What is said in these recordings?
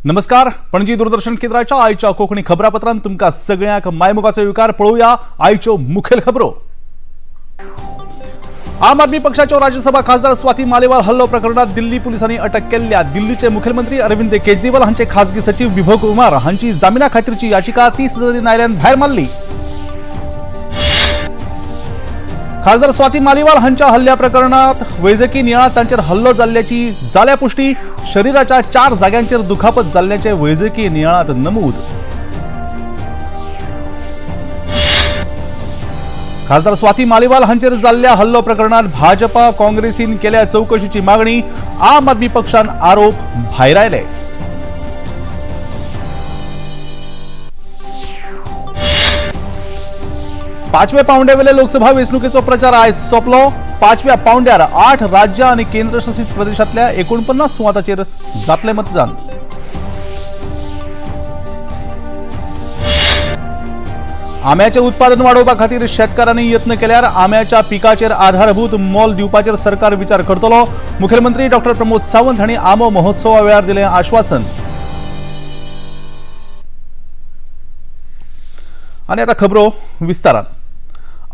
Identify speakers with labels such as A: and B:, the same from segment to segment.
A: नमस्कार, पणजी दूरदर्शन केंद्राच्या आयच्या कोंकणी खबरापत्रांत तुमकां सगळ्यांक मायमोगाचो येवकार. पळोवया आयच्यो मुखेल खबरो. आम आदमी पक्षाच्यो राज्यसभा खासदार स्वाती मालेवाल हल्लो प्रकरणात दिल्ली पुलिसांनी अटक केल्ल्या दिल्लीचे मुख्यमंत्री अरविंद केजरीवाल हांचे खासगी सचिव विभव कुमार हांची जामिना खातीरची याचिका 30 हजारी न्यायालयान भायर मारली. खासदार स्वाती मालीवाल हांच्या हल्ल्या प्रकरणात वैजकी नियाळात तांचेर हल्लो जाल्ल्याची जाल्या पुष्टी. शरीराच्या 4 जाग्यांचेर दुखापत जाल्ल्याचे वैजकी नियाळात नमूद. खासदार स्वाती मालीवाल हांचेर जाल्ल्या हल्लो प्रकरणात भाजपा काँग्रेसीन केल्या चौकशीची मागणी. आम आदमी पक्षान आरोप भायरायले. पाचव्या पावंड्यावेले लोकसभा वेंचणुकेचो प्रचार आयज सोंपलो. पाचव्या पावंड्यार 8 राज्यां आनी केंद्रशासित प्रदेशांतल्या 49 सुवातांचेर जातलें मतदान. आम्याचें उत्पादन वाडोवपा खातीर शेतकारांनी यत्न केल्यार आम्याच्या पिकाचेर आधारभूत मोल दिवपाचेर सरकार विचार करतलो. मुख्यमंत्री डॉक्टर प्रमोद सावंत हांणी आंबो महोत्सवा वेळार दिलें आश्वासन. आनी आतां खबरो विस्तारान.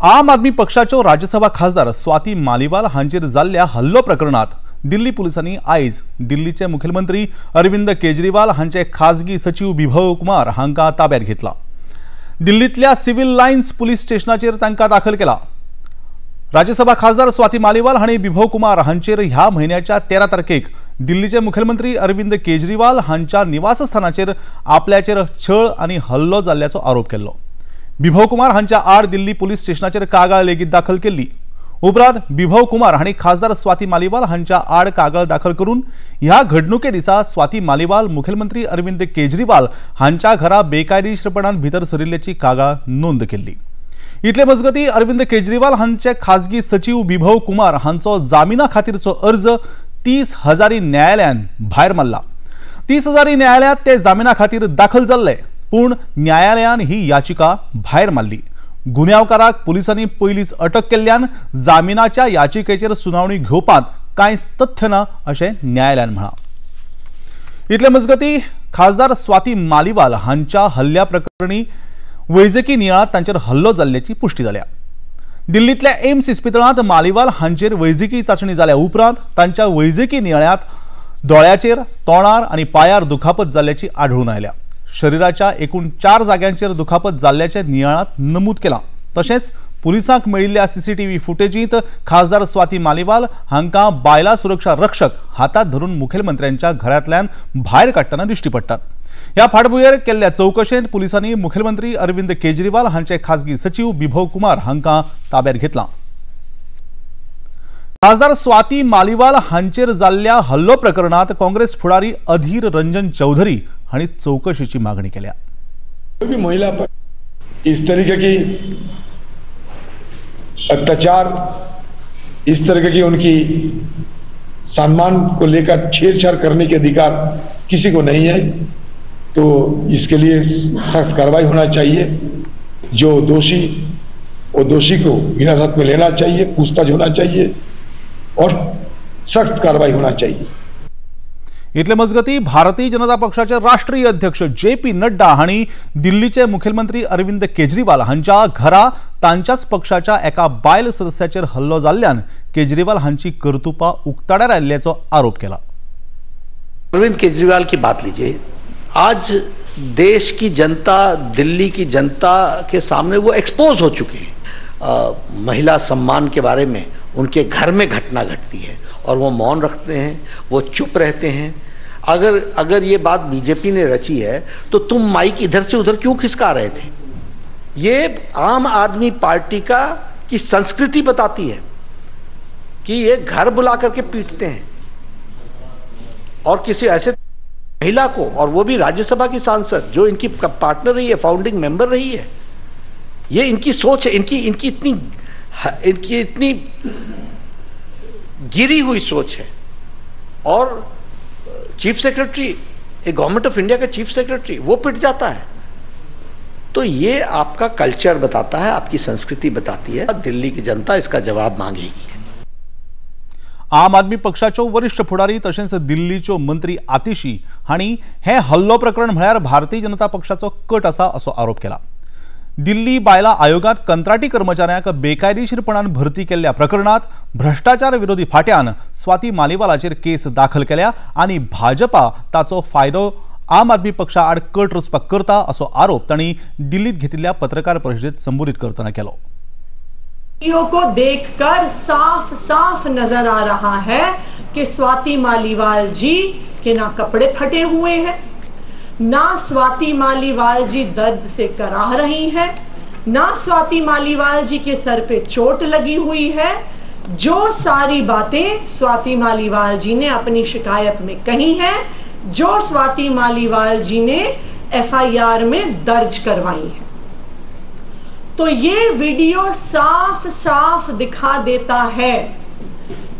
A: आम आदमी पक्षाच्यो राज्यसभा खासदार स्वाती मालीवाल हांचेर जाल्ल्या हल्लो प्रकरणात दिल्ली पुलिसांनी आयज दिल्लीचे मुख्यमंत्री अरविंद केजरीवाल हांचे खासगी सचिव विभव कुमार हांकां ताब्यात घेतला. दिल्लींतल्या सिव्हिल लायन्स पुलीस स्टेशनाचेर तांकां दाखल केला. राज्यसभा खासदार स्वाती मालीवाल हांणी विभव कुमार हांचेर ह्या म्हयन्याच्या 13 तारखेक दिल्लीचे मुख्यमंत्री अरविंद केजरीवाल हांच्या निवासस्थानाचेर आपल्याचेर छळ आनी हल्लो जाल्ल्याचो आरोप केल्लो. विभव कुमार हांच्या आड दिल्ली पुलीस स्टेशनाचेर कागाळ लेगीत दाखल केल्ली. उपरांत विभव कुमार हांणी खासदार स्वाती मालीवाल हांच्या आड कागाळ दाखल करून ह्या घडणुके दिसा स्वाती मालीवाल मुख्यमंत्री अरविंद केजरीवाल हांच्या घरा बेकायदेशीरपणान भितर सरिल्ल्याची कागाळ नोंद केल्ली. इतले मजगती अरविंद केजरीवाल हांचे खासगी सचिव विभव कुमार हांचो जामिना खातीरचो अर्ज 30 हजारी न्यायालयान भायर मारला. 30 हजारी न्यायालयात ते जामिना खातीर दाखल जाल्ले, पूण न्यायालयान ही याचिका भायर मारली. गुन्यांवकाराक पुलिसांनी पयलींच अटक केल्ल्यान जामिनाच्या याचिकेचेर सुनावणी घेवपांत कांयच तथ्य ना अशें न्यायालयान म्हळां. इतले मजगती खासदार स्वाती मालीवाल हांच्या हल्ल्या प्रकरणी वैजकी नियाळात तांचेर हल्लो जाल्ल्याची पुष्टी जाल्या. दिल्लींतल्या एम्स इस्पितळांत मालीवाल हांचेर वैजकी चांचणी जाल्या उपरांत तांच्या वैजकी नियाळांत दोळ्याचेर, तोंडार आनी पांयार दुखापत जाल्ल्याची आढळून आयल्या. शरीराच्या एकूण 4 जाग्यांचेर दुखापत जाल्ल्याचे नियाळात नमूद केलां. तशेंच पुलिसांक मेळिल्ल्या सीसीटीव्ही फुटेजींत खासदार स्वाती मालीवाल हांकां बायलां सुरक्षा रक्षक हातात धरून मुखेलमंत्र्यांच्या घरांतल्यान भायर काडटना दिश्टी पडटात. ह्या फाटभुंयेर केल्ल्या चवकशेंत पुलिसांनी मुखेलमंत्री अरविंद केजरीवाल हांचे खासगी सचिव विभव कुमार हांकां ताब्यात घेतलां. खासदार स्वाती मालीवाल हांचेर जाल्ल्या हल्लो प्रकरणात काँग्रेस फुडारी अधीर रंजन चौधरी हांणी चौकशीची मागणी केल्या.
B: कोई भी महिला पर इस तरीके की अत्याचार, इस तरीके की उनकी सम्मान को लेकर छेड़छाड़ करने के अधिकार किसी को नहीं है, तो इसके लिए सख्त कार्रवाई होना चाहिए. जो दोषी वो दोषी को हिरासत में लेना चाहिए, पूछताछ होना चाहिए और सख्त कार्रवाई होना चाहिए.
A: इतले मजगती भारतीय जनता पक्षाचे राष्ट्रीय अध्यक्ष जे पी नड्डा हांणी दिल्लीचे मुख्यमंत्री अरविंद केजरीवाल हांच्या घरा तांच्याच पक्षाच्या एका बायल सदस्याचेर हल्लो जाल्ल्यान केजरीवाल हांची कर्तुपां उक्ताडार आयिल्ल्याचो आरोप केला.
C: अरविंद केजरीवाल की बात लीजिए, आज देश की जनता, दिल्ली की जनता के सामने वो एक्सपोज हो चुके हैं. महिला सम्मान के बारे में उनके घर में घटना घटती है और वो मौन रखते हैं, वो चुप रहते हैं. अगर अगर ये बात बीजेपी ने रची है तो तुम माइक इधर से उधर क्यों खिसका रहे थे? ये आम आदमी पार्टी का की संस्कृति बताती है कि ये घर बुला करके पीटते हैं और किसी ऐसे महिला को, और वो भी राज्यसभा की सांसद जो इनकी पार्टनर रही है, फाउंडिंग मेंबर रही है. ये इनकी सोच है, इनकी इनकी इतनी इतनी गिरी हुई सोच है. और चीफ सेक्रेटरी, एक गवर्नमेंट ऑफ इंडिया का चीफ सेक्रेटरी, वो पिट जाता है. तो ये आपका कल्चर बताता है, आपकी संस्कृति बताती है. दिल्ली की जनता इसका जवाब मांगेगी.
A: आम आदमी पक्षाच्यो वरिश्ठ फुडारी तशेंच दिल्लीच्यो मंत्री आतिशी हांणी हे हल्लो प्रकरण म्हळ्यार भारतीय जनता पक्षाचो कट आसा असो आरोप केला। दिल्ली बायला आयोगात कंत्राटी कर्मचाऱ्यांक बेकायदेशीरपणान भरती केल्ल्या प्रकरणात भ्रष्टाचार विरोधी फाट्यान स्वाती मालिवालाचेर केस दाखल केल्या आनी भाजपा ताचो फायदो आम आदमी पक्षा आड कट रचपाक करता असो आरोप तांणी दिल्लीत घेतिल्ल्या पत्रकार परिशदेत संबोधित करतना केलो।
D: को देखकर साफ साफ नजर आ रहा है कि स्वाति मालीवाल जी के ना कपड़े फटे हुए हैं, ना स्वाति मालीवाल जी दर्द से कराह रही हैं, ना स्वाति मालीवाल जी के सर पे चोट लगी हुई है। जो सारी बातें स्वाति मालीवाल जी ने अपनी शिकायत में कही हैं, जो स्वाति मालीवाल जी ने एफआईआर में दर्ज करवाई है, तो ये वीडियो साफ साफ दिखा देता है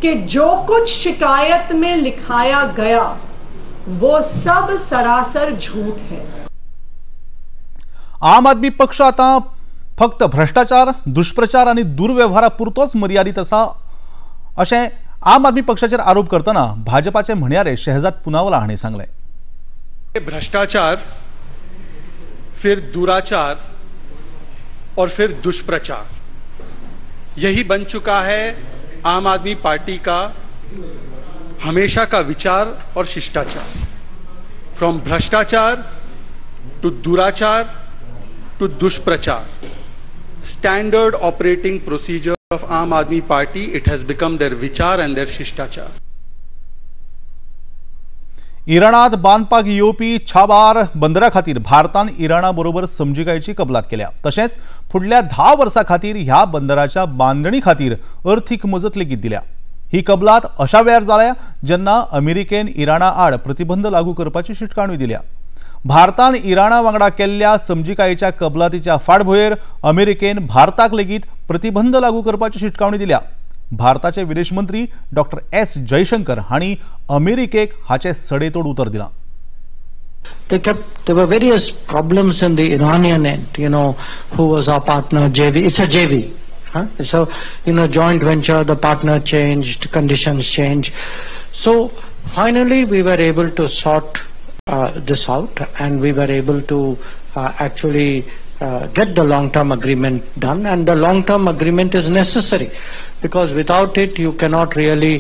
D: कि जो कुछ शिकायत में लिखाया गया वो सब सरासर झूठ है।
A: आम आदमी पक्ष आता फक्त भ्रष्टाचार, दुष्प्रचार आणि दुर्व्यवहारापुरतोच मर्यादित असा अशें आम आदमी पक्षाचेर आरोप करतना भाजपाचे म्हणयारे शहजाद पुनावाला हांणी सांगलें।
E: भ्रष्टाचार, फिर दुराचार और फिर दुष्प्रचार, यही बन चुका है आम आदमी पार्टी का हमेशा का विचार और शिष्टाचार। फ्रॉम भ्रष्टाचार टू दुराचार टू दुष्प्रचार, standard operating procedure of Aam Aadmi Party, it has become their विचार एंड there शिष्टाचार।
A: इराणात बांदपाक येवपी छाबार बंदरा खातीर भारतान इराणा बरोबर समजिकायेची कबलात केल्या। तशेंच फुडल्या 10 वर्सां खातीर ह्या बंदराच्या बांदणी खातीर अर्थीक मजत लेगीत दिल्या। ही कबलात अशा वेळार जाल्या जेन्ना अमेरिकेन इराणा आड प्रतिबंध लागू करपाची शिटकावणी दिल्या। भारतान इराणा वांगडा केल्ल्या समजिकायेच्या कबलातीच्या फाटभुंयेर अमेरिकेन भारताक लेगीत प्रतिबंध लागू करपाची शिटकावणी दिल्या। भारताचे विदेश मंत्री डॉक्टर एस जयशंकर हांणी अमेरिकेक हाचे सडेतोड उतर दिलां।
F: There were various problems in the Iranian end, you know, who was our partner, JV, it's a JV. Huh? So, you know, joint venture, the partner changed, conditions changed. So, finally we were able to sort this out, and we were able to actually get the long-term agreement done. And the long-term agreement is necessary because without it you cannot really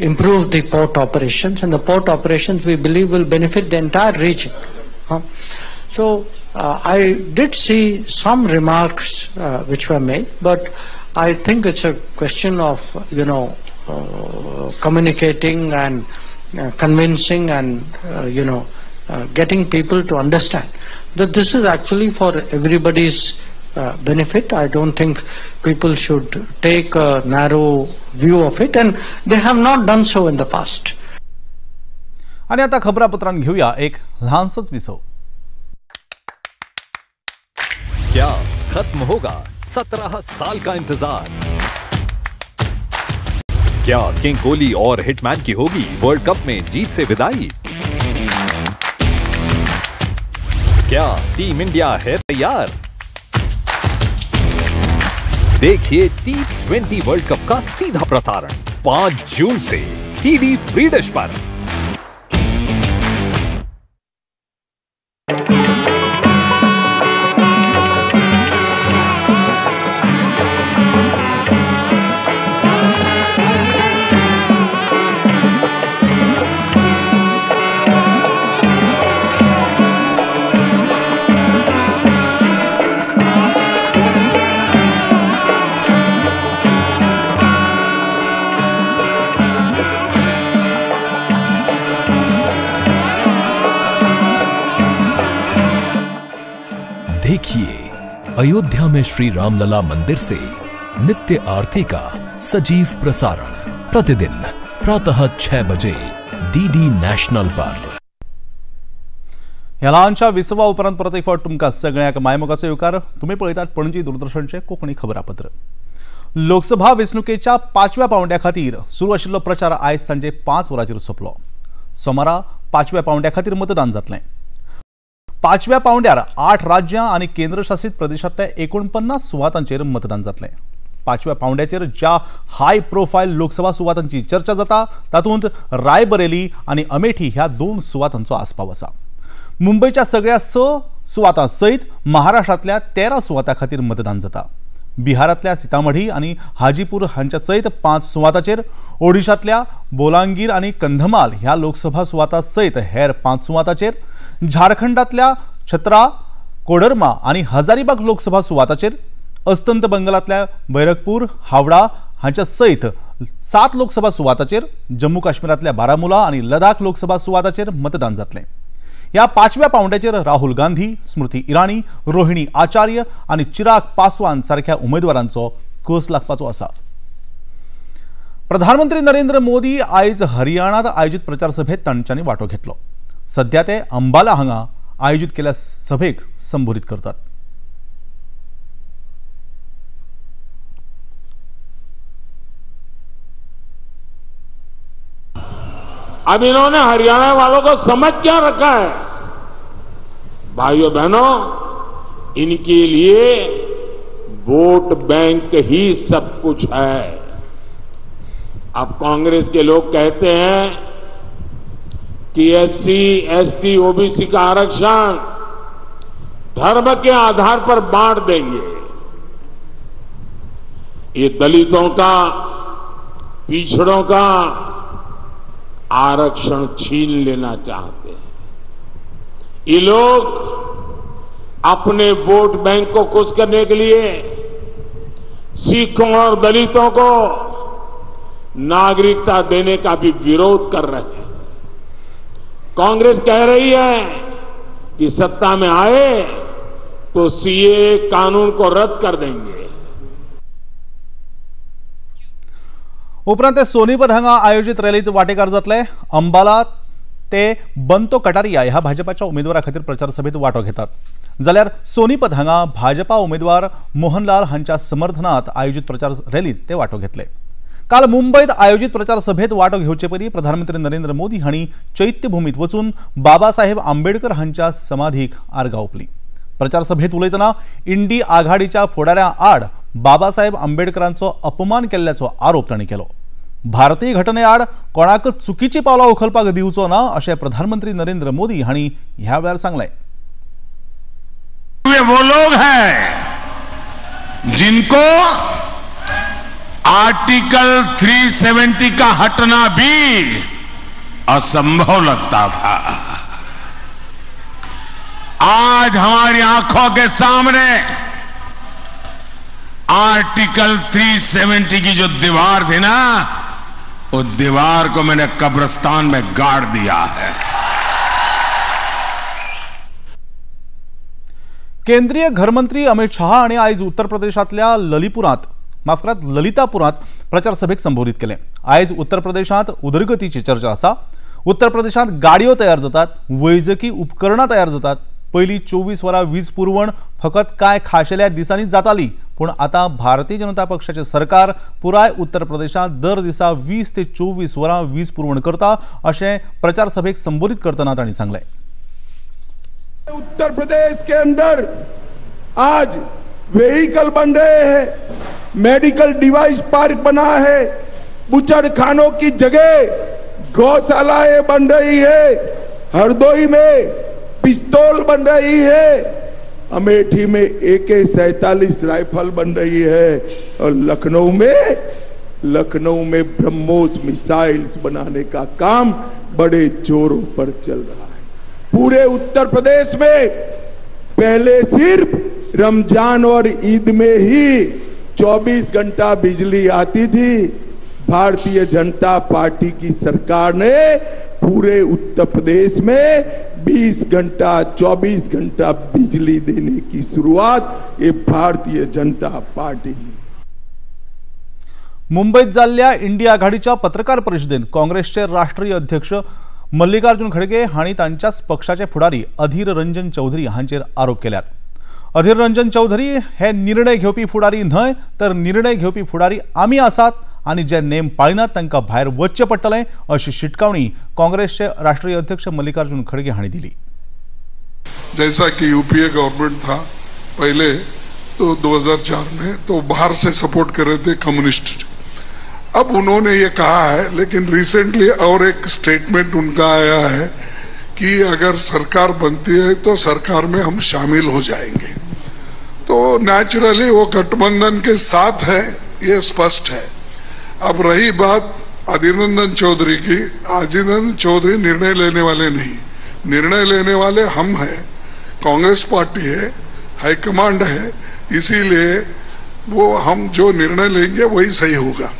F: improve the port operations, and the port operations we believe will benefit the entire region. Huh? So I did see some remarks which were made, but I think it's a question of, you know, communicating and convincing and you know, getting people to understand that this is actually for everybody's benefit. I don't think people should take a narrow view of it, and they have not done so in the past.
A: आणि आता खबरापत्रांत घेऊया एक लहानसंच विसव।
G: क्या खत्म होगा 17 साल का इंतजार? क्या किंग कोहली और हिटमैन की होगी वर्ल्ड कप में जीत से विदाई? क्या टीम इंडिया है तैयार? देखिए T20 world cup का सीधा प्रसारण 5 जून से टीवी फ्री डिश पर।
H: देखिए अयोध्या में श्री रामलला मंदिर से नित्य आरती का सजीव प्रसारण प्रतिदिन प्रातः 6 बजे डीडी नॅशनल पर।
A: ह्या ल्हानशा विसवा उपरांत परत एक फावट तुमकां सगळ्यांक मायमोगाचो येवकार। तुमी पळयतात पणजी दूरदर्शनचें कोंकणी खबरापत्र। लोकसभा वेंचणुकेच्या 5व्या पावंड्या खातीर सुरू आशिल्लो प्रचार आयज सांजे 5 वरांचेर सोंपलो। सोमारा 5व्या पावंड्या खातीर मतदान जातलें। 5व्या पावंड्यार 8 राज्यां आनी केंद्रशासीत प्रदेशांतल्या 49 सुवातांचेर मतदान जातलें। पांचव्या पावंड्याचेर ज्या हाय प्रोफायल लोकसभा सुवातांची चर्चा जाता तातूंत रायबरेली आनी अमेठी ह्या 2 सुवातांचो आस्पाव आसा। मुंबयच्या सगळ्या 6 सुवातां सयत महाराष्ट्रांतल्या 13 सुवातां खातीर मतदान जाता। बिहारांतल्या सीतामढी आनी हाजीपूर हांच्या सयत 5 सुवातांचेर, ओडिशांतल्या बोलांगीर आनी कंधमाल ह्या लोकसभा सुवातां सयत हेर 5 सुवातांचेर, झारखंडांतल्या छत्रा, कोडरमा आनी हजारीबाग लोकसभा सुवातांचेर, अस्तंत बंगालांतल्या बैरकपूर, हावडा हांच्या सयत 7 लोकसभा सुवातांचेर, जम्मू काश्मीरांतल्या बारामुला आनी लडाख लोकसभा सुवातांचेर मतदान जातलें। ह्या पांचव्या पावंड्याचेर राहुल गांधी, स्मृती इराणी, रोहिणी आचार्य आनी चिराग पासवान सारख्या उमेदवारांचो कस लागपाचो आसा। प्रधानमंत्री नरेंद्र मोदी आयज हरियाणात आयोजित प्रचार सभेत तांच्यांनी वांटो घेतलो। सध्या ते अंबाला हांगा आयोजित केल्ल्या सभेक संबोधित करतात।
I: अब इन्होंने हरियाणा वालों को समझ क्या रखा है? भाइयों बहनों, इनके लिए वोट बैंक ही सब कुछ है। अब कांग्रेस के लोग कहते हैं कि एससी, एसटी, ओबीसी का आरक्षण धर्म के आधार पर बांट देंगे। ये दलितों का, पिछड़ों का आरक्षण छीन लेना चाहते हैं। ये लोग अपने वोट बैंक को खुश करने के लिए सिखों और दलितों को नागरिकता देने का भी विरोध कर रहे हैं। कांग्रेस कह रही है कि सत्ता में आए तो सीए कानून को रद्द कर देंगे।
A: उपरांत सोनीपत हांगा आयोजित रॅलीत वांटेकार जातले। अंबाला ते बंतो कटारिया ह्या भाजपाच्या उमेदवारा खातीर प्रचार सभेत वांटो घेतात, जाल्यार सोनीपत हांगा भाजपा उमेदवार मोहनलाल हांच्या समर्थनात आयोजित प्रचार रॅलीत ते वांटो घेतले। काल मुंबईत आयोजित प्रचार सभेत वांटो घेवचे पयलीं प्रधानमंत्री नरेंद्र मोदी हांणी चैत्यभूमीत वचून बाबासाहेब आंबेडकर हांच्या समाधीक आर्गां ओंपली। प्रचार सभेत उलयतना इंडी आघाडीच्या फुडाऱ्यां आड बाबासाहेब आंबेडकरांचो अपमान केल्ल्याचो आरोप तांणी केलो। भारतीय घटने आड कोणाक चुकीची पावलां उखलपाक दिवचो ना अशें प्रधानमंत्री नरेंद्र मोदी हांणी ह्या वेळार सांगलें।
I: वे वो लोग हैं जिनको आर्टिकल 370 का हटना भी असंभव लगता था। आज हमारी आंखों के सामने आर्टिकल 370 की जो दीवार थी ना, उस दीवार को मैंने कब्रिस्तान में गाड़ दिया है।
A: केंद्रीय घरमंत्री अमित शहा हांणी आयज उत्तर प्रदेशांतल्या ललितापुरांत प्रचार सभेक संबोधित केलें। आयज उत्तर प्रदेशांत उदरगतीची चर्चा आसा। उत्तर प्रदेशांत गाडयो तयार जातात, वैजकी उपकरणां तयार जातात। पयलीं 24 वरां वीज पुरवण फकत कांय खाशेल्या दिसांनी जाताली, पूण आतां भारतीय जनता पक्षाचें सरकार पुराय उत्तर प्रदेशांत दर दिसा 20 ते 24 वरां वीज पुरवण करता अशें प्रचार सभेक संबोधित करतना तांणी सांगलें।
J: उत्तर प्रदेश के अंदर आज व्हीकल बन रहे हैं, मेडिकल डिवाइस पार्क बना है, बुचड़खानों की जगह गौशालाएं बन रही है, हरदोई में पिस्तौल बन रही है, अमेठी में AK-47 rifle बन रही है और लखनऊ में ब्रह्मोस मिसाइल्स बनाने का काम बड़े जोरों पर चल रहा है। पूरे उत्तर प्रदेश में पहले सिर्फ रमजान और ईद में ही 24 घंटा बिजली आती थी। भारतीय जनता पार्टी की सरकार ने पूरे उत्तर प्रदेश में 20 घंटा 24 घंटा बिजली देने की शुरुआत ये भारतीय जनता पार्टी ने।
A: मुंबईत जाल्ल्या इंडिया आघाडीच्या पत्रकार परिषदेत काँग्रेसचे राष्ट्रीय अध्यक्ष मल्लिकार्जुन खडगे हांणी तांच्याच पक्षाचे फुडारी अधीर रंजन चौधरी हांचेर आरोप केल्यात। अधीर रंजन चौधरी हे निर्णय घेवपी फुडारी न्हय, तर निर्णय घेवपी फुडारी आमी आसात आनी जे नेम पाळिनात तांकां भायर वचचें पडटलें अशी शिटकावणी काँग्रेसचे राष्ट्रीय अध्यक्ष मल्लिकार्जुन खड़गे हांणी दिली।
K: जैसा कि यूपीए गवर्नमेंट था पहले, तो 2004 में तो बाहर से सपोर्ट कर रहे थे कम्युनिस्ट। अब उन्होंने ये कहा है, लेकिन रिसेंटली और एक स्टेटमेंट उनका आया है कि अगर सरकार बनती है तो सरकार में हम शामिल हो जाएंगे। तो नेचुरली वो गठबंधन के साथ है, ये स्पष्ट है। अब रही बात अधीर रंजन चौधरी की, अधीर रंजन चौधरी निर्णय लेने वाले नहीं, निर्णय लेने वाले हम हैं, कांग्रेस पार्टी है, हाईकमांड है, इसीलिए वो हम जो निर्णय लेंगे वही सही होगा।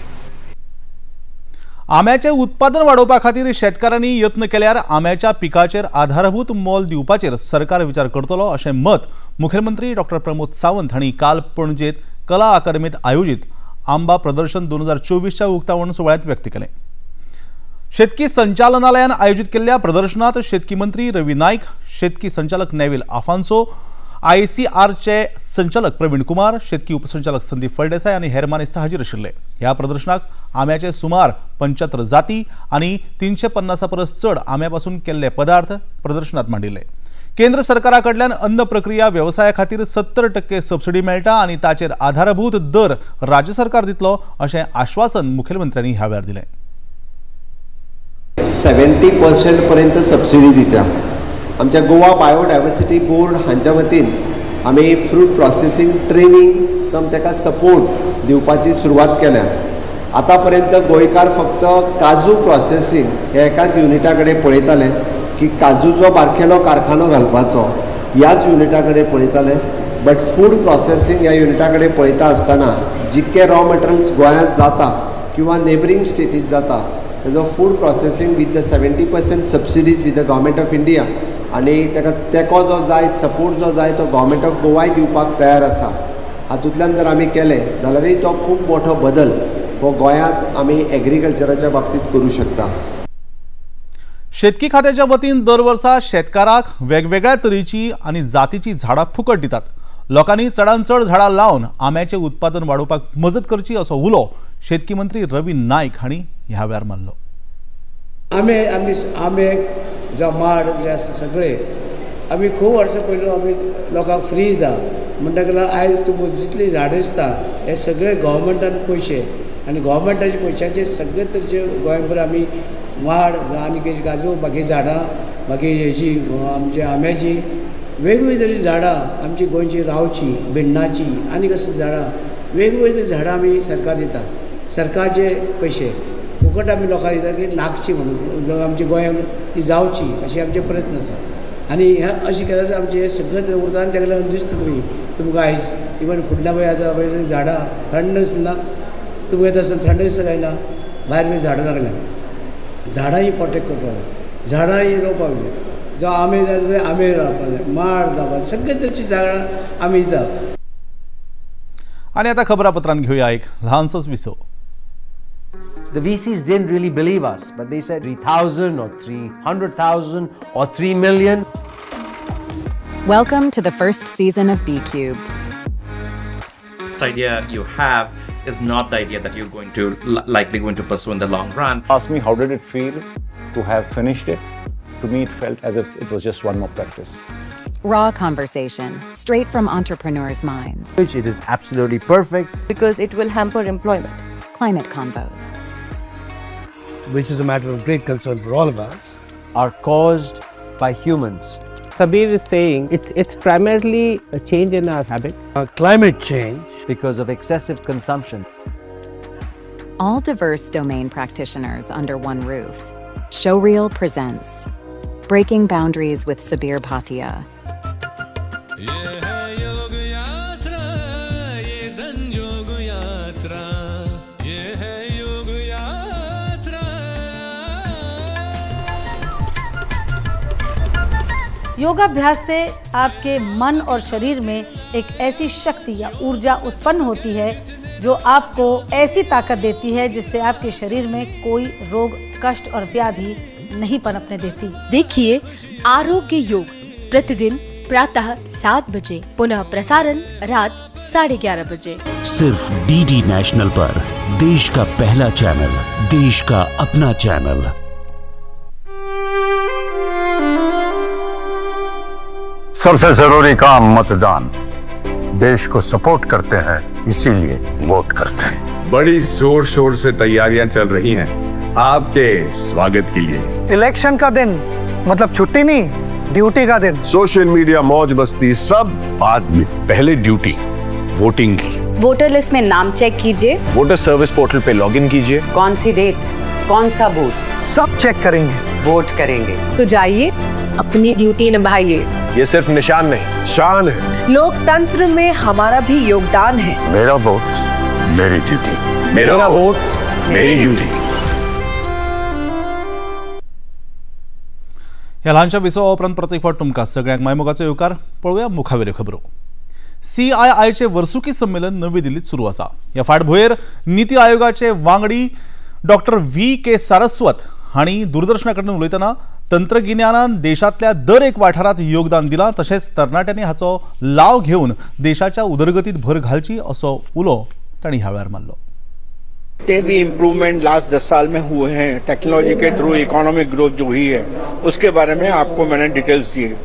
A: आम्याचें उत्पादन वाडोवपा खातीर शेतकारांनी यत्न केल्यार आम्याच्या पिकाचेर आधारभूत मोल दिवपाचेर सरकार विचार करतलो अशें मत मुखेलमंत्री डॉक्टर प्रमोद सावंत हांणी काल पणजेंत कला अकादमीत आयोजीत आंबा प्रदर्शन 2024च्या उक्तावण सुवाळ्यांत व्यक्त केलें। शेतकी संचालनालयान आयोजीत केल्ल्या प्रदर्शनात शेतकी मंत्री रवी नायक, शेतकी संचालक नेविल आफान्सो, आयसीआरचे संचालक प्रवीण कुमार, शेतकी उपसंचालक संदीप फळदेसाय आनी हेर मानेस्त हाजीर आशिल्ले। ह्या प्रदर्शनाक आम्याचे सुमार 75 जाती आनी 350 परस चड आम्या पासून केल्ले पदार्थ प्रदर्शनात मांडिल्ले। केंद्र सरकारा कडल्यान अन्न प्रक्रिया वेवसाया खातीर 70% सबसिडी मेळटा आनी ताचेर आधारभूत दर राज्य सरकार दितलो अशें आश्वासन मुखेलमंत्र्यांनी ह्या वेळार दिलें।
L: 70% पर्यंत सबसिडी दिता। आमच्या गोवा बायोडायवर्सिटी बोर्ड हांच्या वतीन आमी फ्रूट प्रोसेसिंग ट्रेनिंग कम ताका सपोर्ट दिवपाची सुरवात केल्या। आतां पर्यंत गोंयकार फक्त काजू प्रोसेसिंग हे एकाच युनिटा कडेन पळयताले की काजूचो बारकेलो कारखानो घालपाचो ह्याच युनिटा कडेन पळयताले, बट फूड प्रोसेसिंग ह्या युनिटा कडेन पळयता आसतना जितके रॉ मटेरियल्स गोंयांत जाता किंवा नेबरींग स्टेटींत जाता तेजो food processing with the 70% subsidies with the government of India आनी ताका तेंको जो जाय सपोर्ट जो जाय तो गव्हर्मेंट ऑफ गोवाय दिवपाक तयार आसा। हातूंतल्यान जर आमी केलें जाल्यारय तो खूब मोठो बदल हो गोंयांत आमी एग्रीकल्चराच्या बाबतींत करूं शकता।
A: शेतकी खात्याच्या वतीन दर वर्सा शेतकाराक वेगवेगळ्या तरेची आनी जातीची झाडां फुकट दितात। लोकांनी चडान चड झाडां लावन आम्याचें उत्पादन वाडोवपाक मजत करची असो उलो शेतकी मंत्री रवी नायक हांणी ह्या वेळार मारलो।
M: आमे आमी आमे जावं माड जे आसा सगळे आमी खूब वर्सां पयलू आमी लोकांक फ्री दिता म्हणटकच आयज तुमकां जितलीं झाडां दिसता हे सगळे गव्हर्मेंटान पयशे आनी गव्हर्मेंटाचे पयशांचे सगळे तरेचे गोंयभर आमी माड जावं आनी कितें काजू बाकी झाडां बाकी हेजी आमची आंब्याची वेगवेगळी तरेची झाडां आमची गोंयची रावची भिण्णाची आनी कसली झाडां वेगवेगळी झाडां आमी सरकार दिता। सरकारचे पयशे फुकट आमी लोकांक दिता की लागची म्हणून आमच्या गोंयांत ती जावची अशें आमचे प्रयत्न आसा आनी हें अशें केल्यार आमचें हें सगळें उरता आनी ताका लागून दिसता तुमी तुमकां आयज इवन फुडल्या पळय आतां पळय झाडां थंड दिसना तुमकां येता आसतना थंड दिसता काय ना भायर बी झाडां लागल्या झाडां ही प्रोटेक्ट करपाक जाय, झाडां ही रोवपाक जाय, जावं आंबे जाय जाल्यार आंबे रोवपाक जाय, माड जावपाक सगळे तरेचीं झाडां आमी दिता।
A: आनी आतां खबरापत्रान घेवया एक ल्हानसोच विसव।
N: The VCs didn't really believe us, but they said 3,000 or 300,000 or 3 million.
O: Welcome to the first season of BCubed.
P: This idea you have is not the idea that you're going to likely going to pursue in the long run.
Q: Ask me how did it feel to have finished it? To me, it felt as if it was just one more practice.
O: Raw conversation, straight from entrepreneurs' minds.
N: Which it is absolutely perfect.
R: Because it will hamper employment.
O: Climate convos,
S: which is a matter of great concern for all of us,
N: are caused by humans.
T: Sabir is saying it's primarily a change in our habits.
S: Climate change.
N: Because of excessive consumption.
O: All diverse domain practitioners under one roof. Showreel presents Breaking Boundaries with Sabir Bhatia.
U: योगाभ्यास से आपके मन और शरीर में एक AC शक्ति या ऊर्जा उत्पन्न होती है जो आपको ऐसी ताकत देती है जिससे आपके शरीर में कोई रोग, कष्ट और व्याधि नहीं पनपने देती।
V: देखिए आरोग्य योग प्रतिदिन प्रातः 7 बजे, पुनः प्रसारण रात 11:30 बजे,
W: सिर्फ डीडी नेशनल पर। देश का पहला चैनल, देश का अपना चैनल।
X: सबसे जरूरी काम मतदान।
B: देश को सपोर्ट करते हैं, इसीलिए वोट करते हैं।
C: बड़ी जोर शोर से तैयारियां चल रही हैं आपके स्वागत के लिए।
D: इलेक्शन का दिन मतलब छुट्टी नहीं, ड्यूटी का दिन।
B: सोशल मीडिया, मौज मस्ती सब बाद में, पहले ड्यूटी वोटिंग की।
E: वोटर लिस्ट में नाम चेक कीजिए,
F: water service portal pay login कीजिए,
G: कौन सी डेट, कौन सा बूथ,
D: सब चेक करेंगे,
G: वोट करेंगे।
E: तो जाइए अपनी ड्यूटी निभाइए।
F: ये सिर्फ निशान नहीं, शान है।
E: लोकतंत्र में हमारा भी योगदान है।
B: मेरा वोट मेरी ड्यूटी, मेरा वोट मेरी ड्यूटी।
A: ह्या ल्हानशा विसवा उपरांत प्रत्येक फावट तुमकां सगळ्यांक मायमोगाचो येवकार। पळोवया मुखावेल्यो खबरो। सीआयआयचे वर्सुकी संमेलन नवी दिल्लीत सुरू आसा। ह्या फाटभुंयेर नीती आयोगाचे वांगडी डॉक्टर व्ही.के. सारस्वत हांणी दूरदर्शना कडेन उलयतना तंत्रगिन्यानान देशांतल्या दर एक वाठारांत योगदान दिलां, तशेंच तरणाट्यांनी हाचो लाव घेवन देशाच्या उदरगतीत भर घालची असो उलो तांणी ह्या वेळार मारलो।
H: जितने भी इम्प्रूवमेंट लास्ट 10 साल में हुए हैं technology K through, economic growth जो हुई है उसके बारे में आपको मैंने डिटेल्स दिए।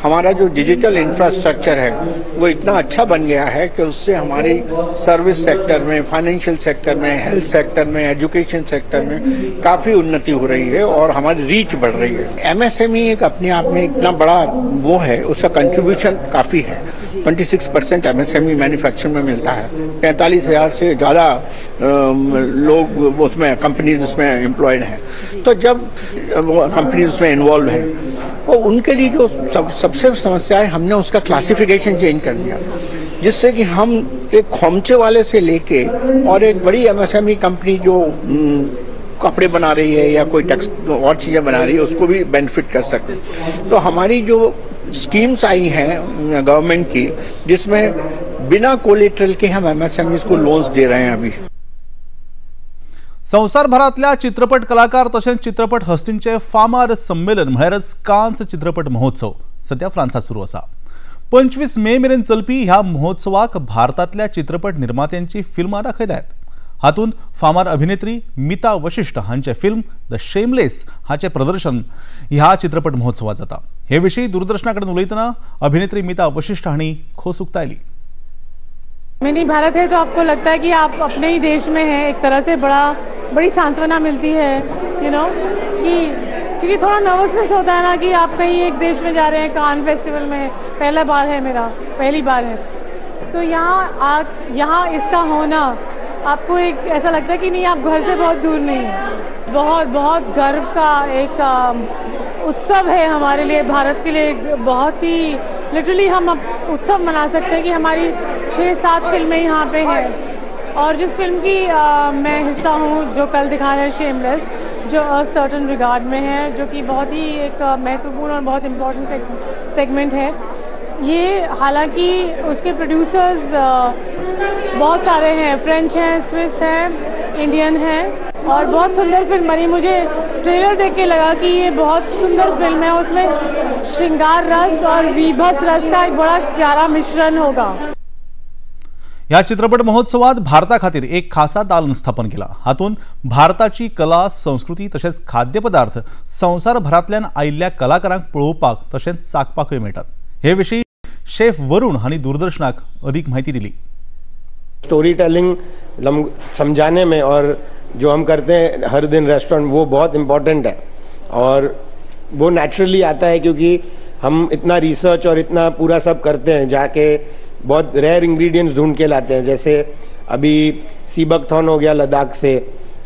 H: हमारा जो डिजिटल इंफ्रास्ट्रक्चर है वो इतना अच्छा बन गया है कि उससे हमारी सर्विस सेक्टर में, फाइनेंशियल सेक्टर में, हेल्थ सेक्टर में, एजुकेशन सेक्टर में काफ़ी उन्नति हो रही है और हमारी रीच बढ़ रही है। एमएसएमई एक अपने आप में इतना बड़ा वो है, उसका कंट्रीब्यूशन काफ़ी है। 26% एमएसएमई मैन्युफैक्चरिंग में मिलता है। 45,000 से ज़्यादा लोग उसमें, कंपनीज उसमें एम्प्लॉयड हैं। तो जब कंपनीज उसमें इन्वॉल्व हैं और उनके लिए जो सबसे समस्या है, हमने उसका क्लासिफिकेशन चेंज कर दिया, जिससे कि हम एक खोमचे वाले से लेके और एक बड़ी एमएसएमई कंपनी जो कपड़े बना रही है या कोई टैक्स और चीज़ें बना रही है उसको भी बेनिफिट कर सकते हैं। तो हमारी जो स्कीम्स आई हैं गवर्नमेंट की, जिसमें बिना कोलेट्रल के हम एमएसएमई को लोन्स दे रहे हैं। अभी
A: संवसारभरांतल्या चित्रपट कलाकार तशेंच चित्रपट हस्तींचे फामाद संमेलन म्हळ्यारच कान्स चित्रपट महोत्सव सध्या फ्रांसात सुरू आसा। 25 मे मेरेन चलपी ह्या महोत्सवाक भारतांतल्या चित्रपट निर्मात्यांची फिल्मां दाखयल्यात। हातूंत फामाद अभिनेत्री मिता वशिष्ठ हांचे फिल्म the shameless हाचें प्रदर्शन ह्या चित्रपट महोत्सवात जाता। हे विशीं दूरदर्शना कडेन उलयतना अभिनेत्री मिता वशिष्ठ हांणी खोस उक्तायली।
I: मिनी भारत है तो आपको लगता है कि आप अपने ही देश में हैं, एक तरह से बड़ी सांत्वना मिलती है, you know, कि क्योंकि थोड़ा नर्वसनेस होता है ना कि आप कहीं एक देश में जा रहे हैं, कान फेस्टिवल में पहला बार है, मेरा पहली बार है, तो यहाँ इसका होना आपको एक ऐसा लगता है कि नहीं, आप घर से बहुत दूर नहीं हैं। बहुत बहुत गर्व का एक उत्सव है हमारे लिए, भारत के लिए बहुत ही लिटरली हम अब उत्सव मना सकते हैं कि हमारी 6-7 फिल्में यहाँ पे हैं। और जिस फिल्म की मैं हिस्सा हूँ जो कल दिखा रहे हैं शेमलेस, जो अ सर्टन रिगार्ड में है, जो कि बहुत ही एक महत्वपूर्ण और बहुत इम्पोर्टेंट सेगमेंट है ये। हालांकि उसके प्रोड्यूसर्स बहुत सारे हैं, फ्रेंच हैं, स्विस हैं, इंडियन हैं, और बहुत सुंदर फिल्म बनी। मुझे ट्रेलर देख के लगा कि ये बहुत सुंदर फिल्म है, उसमें श्रृंगार रस और विभत्स रस का एक बड़ा प्यारा मिश्रण होगा।
A: ह्या चित्रपट महोत्सवात भारता खातीर एक खासा दालन स्थापन केला। हातूंत भारताची कला, संस्कृती तशेंच खाद्यपदार्थ संवसारभरांतल्यान आयिल्ल्या कलाकारांक पळोवपाक तशेंच चाखपाकूय मेळटात। हे विशीं शेफ वरुण हांणी दूरदर्शनाक अधिक माहिती दिली।
J: स्टोरी टेलिंग समझाने में और जो हम करते हैं हर दिन रेस्टोरेंट, वो बहुत इम्पोर्टेंट है और वो नेचुरली आता है क्योंकि हम इतना रिसर्च और इतना पूरा सब करते हैं, जाके बहुत रेयर इंग्रेडिएंट्स ढूंढ के लाते हैं। जैसे अभी सीबकथॉर्न हो गया लद्दाख से,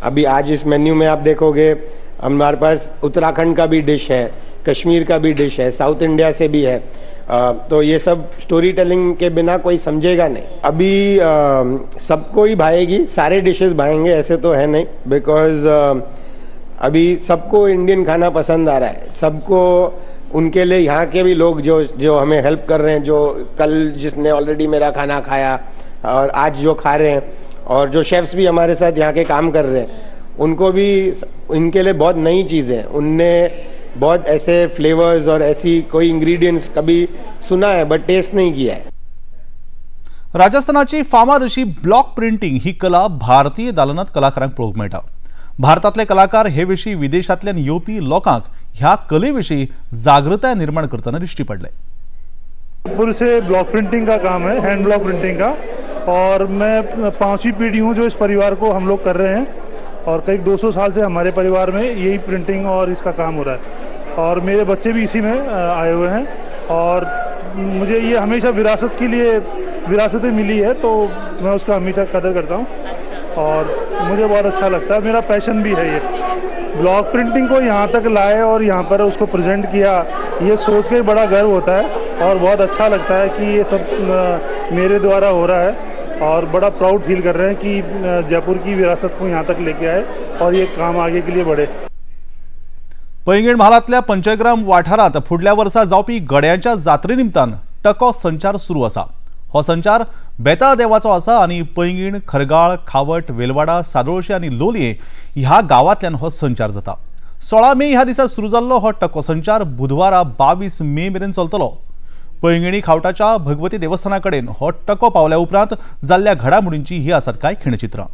J: अभी आज इस मेन्यू में आप देखोगे हमारे पास उत्तराखंड का भी डिश है, कश्मीर का भी डिश है, साउथ इंडिया से भी है। तो ये सब स्टोरी टेलिंग के बिना कोई समझेगा नहीं। अभी सबको ही भाएगी, सारे डिशेस भाएंगे ऐसे तो है नहीं, because अभी सबको इंडियन खाना पसंद आ रहा है, सबको उनके लिए यहाँ के भी लोग जो जो हमें हेल्प कर रहे हैं, जो कल जिसने ऑलरेडी मेरा खाना खाया और आज जो खा रहे हैं, और जो शेफ्स भी हमारे साथ यहाँ के काम कर रहे हैं, उनको भी इनके लिए बहुत नई चीज़ें हैं। उनने बहुत ऐसे फ्लेवर्स और ऐसी कोई इंग्रेडिएंट्स कभी सुना है बट टेस्ट नहीं किया है।
A: राजस्थानाची फामाद अशी ब्लॉक प्रिंटिंग ही कला भारतीय दालनात कलाकारांक पळोवंक मेळटा। भारतांतले कलाकार हे विशीं विदेशांतल्यान येवपी लोकांक ह्या कले विशीं जागृताय निर्माण करतना दिश्टी पडले।
K: जयपुर से ब्लॉक प्रिंटिंग का काम है, हैंड ब्लॉक प्रिंटिंग का, और मैं 5वीं पीढ़ी हूँ जो इस परिवार को हम लोग कर रहे हैं और करीब 200 साल से हमारे परिवार में यही प्रिंटिंग और इसका काम हो रहा है और मेरे बच्चे भी इसी में आए हुए हैं और मुझे ये हमेशा विरासत के लिए विरासतें मिली है तो मैं उसका हमेशा कदर करता हूँ और मुझे बहुत अच्छा लगता है। मेरा पैशन भी है ये। ब्लॉक प्रिंटिंग को यहाँ तक लाए और यहाँ पर उसको प्रेजेंट किया, ये सोच के बड़ा गर्व होता है और बहुत अच्छा लगता है कि ये सब मेरे द्वारा हो रहा है और बड़ा प्राउड फील कर रहे हैं कि जयपुर की विरासत को यहाँ तक लेके आए और ये काम आगे के लिए बढ़े।
A: पैंगीण म्हालांतल्या पंचग्राम वाठारांत फुडल्या वर्सा जावपी गड्यांच्या जात्रे निमतान टको संचार सुरू आसा। हो संचार बेताळ देवाचो आसा आनी पैंगीण, खरगाळ, खावट, वेलवाडा, सादोळशे आनी लोलये ह्या गांवांतल्यान हो संचार जाता। 16 मे ह्या दिसा सुरू जाल्लो हो टको संचार बुधवारा 22 मे मेरेन चलतलो। पैंगिणी खावटाच्या भगवती देवस्थाना कडेन हो टको पावल्या उपरांत जाल्ल्या घडामोडींची ही आसात कांय खिणचित्रां।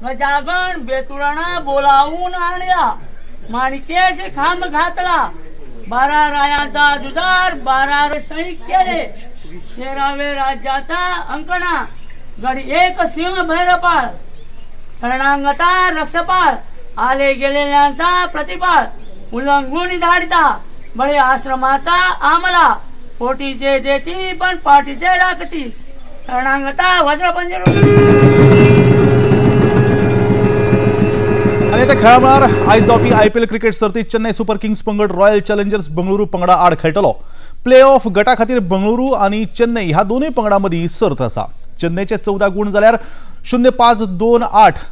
L: गजागण बेतुराणा बोलावून आणला, माणिकेश खांब घातला, 12 रायांचा जुजार 12 सैनिक केले, 13वे राज्याचा अंकणा, गडी एक सिंह भैरपाळ, शरणांगता रक्षपाळ, आले गेलेल्यांचा प्रतिपाळ, उल्लंघून धाडिता बळे आश्रमाचा आमला, पोटीचे देती पण पाठीचे राखती, शरणांगता वज्रपंजर।
A: आनी आतां खेळा मळार आयज जावपी आयपीएल क्रिकेट सर्तीत चेन्नय सुपर किंग्स पंगड रॉयल चॅलेंजर्स बंगळुरू पंगडा आड खेळटलो। प्ले ऑफ गटा खातीर बंगळुरू आनी चेन्नय ह्या दोनूय पंगडां मदीं सर्त आसा। चेन्नयचे 14 गूण जाल्यार 0.528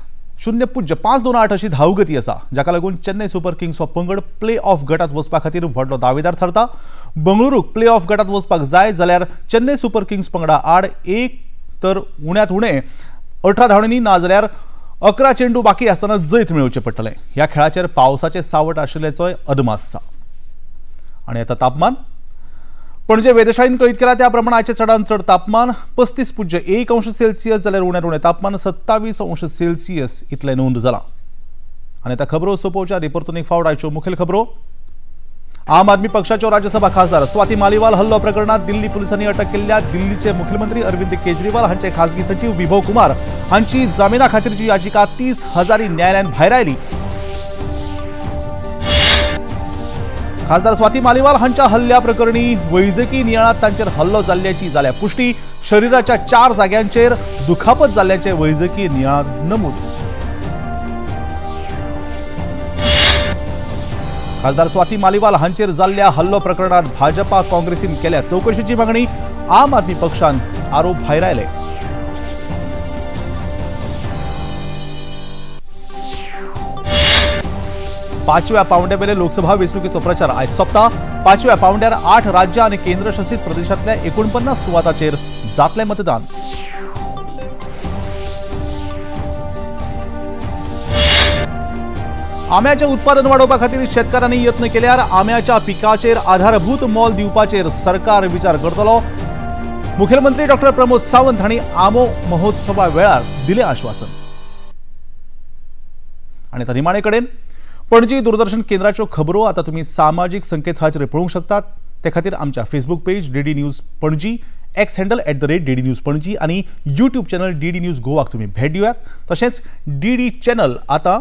A: 0.528 अशी धांवगती आसा, जाका लागून चेन्नय सुपर किंग्स हो पंगड प्ले ऑफ गटांत वचपा खातीर व्हडलो दावेदार थारता। बंगळुरूक प्ले ऑफ गटांत वचपाक जाय जाल्यार चेन्नय सुपर किंग्स पंगडा आड एक तर उण्यांत उणें 18 धांवड्यांनी ना जाल्यार 11 चेंडू बाकी आसतना जैत मेळोवचें पडटलें। ह्या खेळाचेर पावसाचें सावट आशिल्ल्याचोय अदमास आसा। आनी आतां तापमान पणजे वेधशाळेन कळीत केला त्या प्रमाण आयचें चडांत चड तापमान 35.1 अंश सेल्सियस जाल्यार उण्यांत उणें तापमान 27 अंश सेल्सियस इतलें नोंद जालां। आनी आतां खबरो सोंपोवच्या आदीं परतून एक फावट आयच्यो मुखेल खबरो। आम आदमी पक्षाच्यो राज्यसभा खासदार स्वाती मालीवाल हल्लो प्रकरणात दिल्ली पुलिसांनी अटक केल्ल्या दिल्लीचे मुख्यमंत्री अरविंद केजरीवाल हांचे खासगी सचिव विभव कुमार हांची जामिना खातीरची याचिका 30 हजारी न्यायालयान भायरायली। खासदार स्वाती मालीवाल हांच्या हल्ल्या प्रकरणी वैजकी नियाळात तांचेर हल्लो जाल्ल्याची जाल्या पुष्टी, शरीराच्या 4 जाग्यांचेर दुखापत जाल्ल्याचे वैजकी नियाळात नमूद। खासदार स्वाती मालीवाल हांचेर जाल्ल्या हल्लो प्रकरणात भाजपा काँग्रेसीन केल्या चवकशीची मागणी, आम आदमी पक्षान आरोप भायरायले। पांचव्या पावंड्यावेले लोकसभा वेंचणुकेचो प्रचार आयज सोंपता। पांचव्या पावंड्यार 8 राज्यां आनी केंद्रशासीत प्रदेशांतल्या 49 सुवातांचेर जातलें मतदान। आम्याचें उत्पादन वाडोवपा खातीर शेतकारांनी यत्न केल्यार आम्याच्या पिकाचेर आधारभूत मोल दिवपाचेर सरकार विचार करतलो। मुखेलमंत्री डॉक्टर प्रमोद सावंत हांणी आमो महोत्सवा वेळार दिलें आश्वासन। आनी आतां निमाणे कडेन पणजी दूरदर्शन केंद्राच्यो खबरो आतां तुमी सामाजीक संकेतथळाचेर पळोवंक शकतात। ते खातीर आमच्या Facebook page DD news Panaji, X handle @DD News Panaji आनी यूट्यूब चॅनल डीडी न्यूज गोवाक तुमी भेट दियात। तशेंच डीडी चॅनल आतां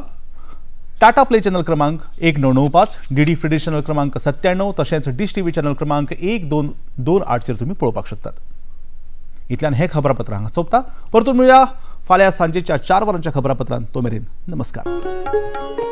A: टाटा प्ले चॅनल क्रमांक 1995, डीडी फ्री चॅनल क्रमांक 97 तशेंच डिश टीव्ही चॅनल क्रमांक 1228 चेर तुमी पळोवपाक शकतात। इतल्यान हें खबरापत्र हांगा सोंपता। परतून मेळया फाल्यां सांजेच्या 4 वरांच्या खबरापत्रांत। तो मेरेन नमस्कार।